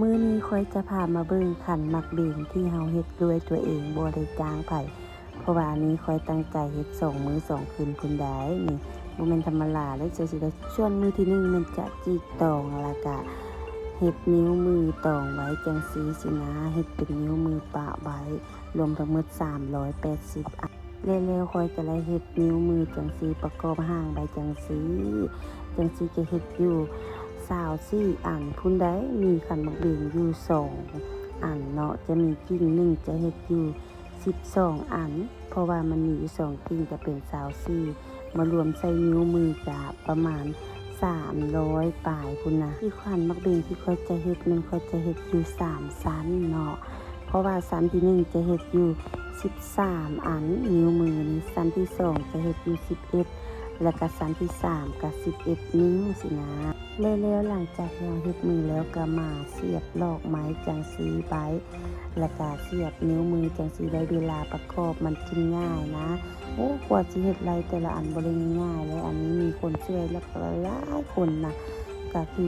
ມື້ນີ້ຂ້ອຍຈະພາມາເບິ່ງຂັນໝາກເບັງທີ່ເຮົາເຮັດດ້ວຍຕົວເອງ ບໍ່ໄດ້ຈ້າງໃຜ ເພາະວ່າອັນນີ້ຂ້ອຍຕັ້ງໃຈເຮັດສອງມື້ສອງຄືນພຸ້ນໃດ໋. ນີ້ບໍ່ແມ່ນທຳມະດາເດ້ ສ່ວນຊິໄດ້ ສ່ວນມື້ທີໜຶ່ງແມ່ນຈະຈີກຕອງ ແລ້ວກະເຮັດນິ້ວມືຕອງໄວ້ຈັ່ງຊີ້ຊີ້ນະ ເຮັດເປັນນິ້ວມືປະໄວ້ ລວມທັງໝົດສາມຮ້ອຍແປດສິບອັນ. ແລ້ວຂ້ອຍກະໄດ້ເຮັດນິ້ວມືຈັ່ງຊີ້ ປະກອບຮ່າງໄວ້ຈັ່ງຊີ້ ຈັ່ງຊີ້ກະເຮັດຢູ່ຊາວສີ່ອັນພຸ້ນໃດ໋. ມີຂັນໝາກເບັງຢູ່ສອງອັນເນາະ ຈະມີກິ່ງໜຶ່ງຈະເຮັດຢູ່ສິບສອງອັນ ເພາະວ່າມັນມີຢູ່ສອງກິ່ງກະເປັນຊາວສີ່ ມາລວມໃສ່ນິ້ວມືກະປະມານສາມຮ້ອຍປາຍພຸ້ນນະ. ທີ່ຂັນໝາກເບັງທີ່ຂ້ອຍຈະເຮັດນັ້ນ ຂ້ອຍຈະເຮັດຢູ່ສາມຊັ້ນເນາະ ເພາະວ່າຊັ້ນທີໜຶ່ງຈະເຮັດຢູ່ສິບສາມອັນ ນິ້ວມືນີ້ ຊັ້ນທີສອງຈະເຮັດຢູ່ສິບເອັດ ແລ້ວກະຊັ້ນທີສາມກະສິບເອັດນິ້ວຊີ້ນະ. ແລ້ວຫຼັງຈາກທີ່ເຮົາເຮັດມືແລ້ວ ກະມາສຽບຫຼອກໄມ້ຈັ່ງຊີ້ໄປ ແລ້ວກະສຽບນິ້ວມືຈັ່ງຊີ້ໄດ້ ເວລາປະກອບມັນຈຶ່ງງ່າຍນະ. ໂອ້ ກວ່າຊິເຮັດໄດ້ແຕ່ລະອັນບໍ່ໄດ້ງ່າຍເລີຍ ອັນນີ້ມີຄົນຊ່ວຍຫຼາຍໆຄົນນະ ກະຄື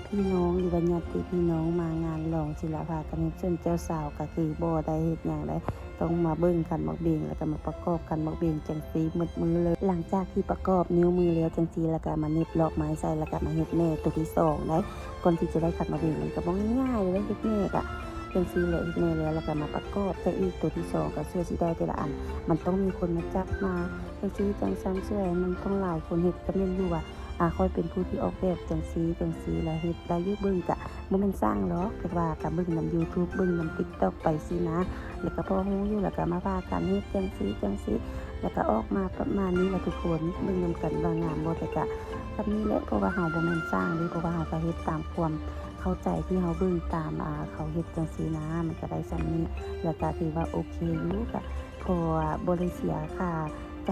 ພີ່ນ້ອງ ຫຼືວ່າຍາດຕິພີ່ນ້ອງມາງານລອງຊິລະພາກັນເຮັດ ສ່ວນເຈົ້າສາວກະຄືບໍ່ໄດ້ເຮັດຫຍັງໃດ໋ ຕ້ອງມາເບິ່ງຂັນໝາກເບັງ ແລ້ວກະມາປະກອບຂັນໝາກເບັງຈັ່ງຊີ້ໝົດມື້ເລີຍ. ຫຼັງຈາກທີ່ປະກອບນິ້ວມືແລ້ວຈັ່ງຊີ້ ແລ້ວກະມາເນັບຫຼອກໄມ້ໃສ່ ແລ້ວກະມາເຮັດແມ່ໂຕທີສອງໄດ໋. ກ່ອນທີ່ຈະໄດ້ຂັນໝາກເບັງ ມັນກະບໍ່ງ່າຍເລີຍ ເຮັດແມ່ກະຈັ່ງຊີ້ແຫຼະ ເຮັດແມ່ແລ້ວ ແລ້ວກະມາປະກອບໃສ່ອີກໂຕທີສອງ ກະເພື່ອຊິໄດ້ແຕ່ລະອັນ ມັນຕ້ອງມີຄົນມາຈັບມາຈັ່ງຊີ້ຈັ່ງຊັ້ນ ຊ່ວຍ ມັນຕ້ອງຫຼາຍຄົນເຮັດ ກະແມ່ນຢູ່ວ່າ ອາ ຂ້ອຍເປັນຜູ້ທີ່ອອກແບບຈັ່ງຊີ້ຈັ່ງຊີ້ ແລ້ວເຮັດໄດ້ຢູ່ ເບິ່ງກະ ບໍ່ແມ່ນຊ່າງດອກ ແຕ່ວ່າກະເບິ່ງນຳຢູທູບ ເບິ່ງນຳຕິກຕັອກໄປຊີ້ນະ ແລ້ວກະພໍຮູ້ຢູ່ ແລ້ວກະມາພາກັນເຮັດຈັ່ງຊີ້ຈັ່ງຊີ້ ແລ້ວກະອອກມາປະມານນີ້ລະທຸກຄົນ ເບິ່ງນຳກັນວ່າງາມບໍ່ ແຕ່ກະສ່ຳນີ້ແຫຼະ ເພາະວ່າເຮົາບໍ່ແມ່ນຊ່າງເດ້ ເພາະວ່າເຮົາກະເຮັດຕາມຄວາມເຂົ້າໃຈທີ່ເຮົາເບິ່ງຕາມ ອາ ເຂົາເຮັດຈັ່ງຊີ້ນະ ມັນກະໄດ້ສ່ຳນີ້ ແລ້ວກະຖືວ່າໂອເຄຢູ່ ກະ ເພາະວ່າບໍ່ໄດ້ເສຍຄ່າ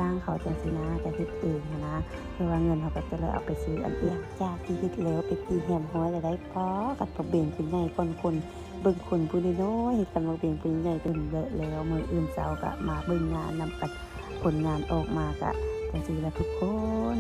ຈ້າງເຂົາຈັ່ງຊີ້ນະ ກະເຮັດເອງຫັ້ນນະ ແຕ່ວ່າເງິນເຮົາກະຈະໄດ້ເອົາໄປຊື້ອັນອື່ນ. ຈາກທີ່ເຮັດແລ້ວເປັນທີ່ຮຽບຮ້ອຍແລ້ວໄດ໋ ປ້າ ຂັນໝາກເບັງຜູ້ໃຫຍ່ກ່ອນຄົນ ເບິ່ງຄົນຜູ້ນ້ອຍໆເຮັດ ຂັນໝາກເບັງຜູ້ໃຫຍ່ເປັນແບບແລ້ວ ມື້ອື່ນເຊົ້າກະມາເບິ່ງງານນຳກັນ ຜົນງານອອກມາກະຈັ່ງຊີ້ລະທຸກຄົນ.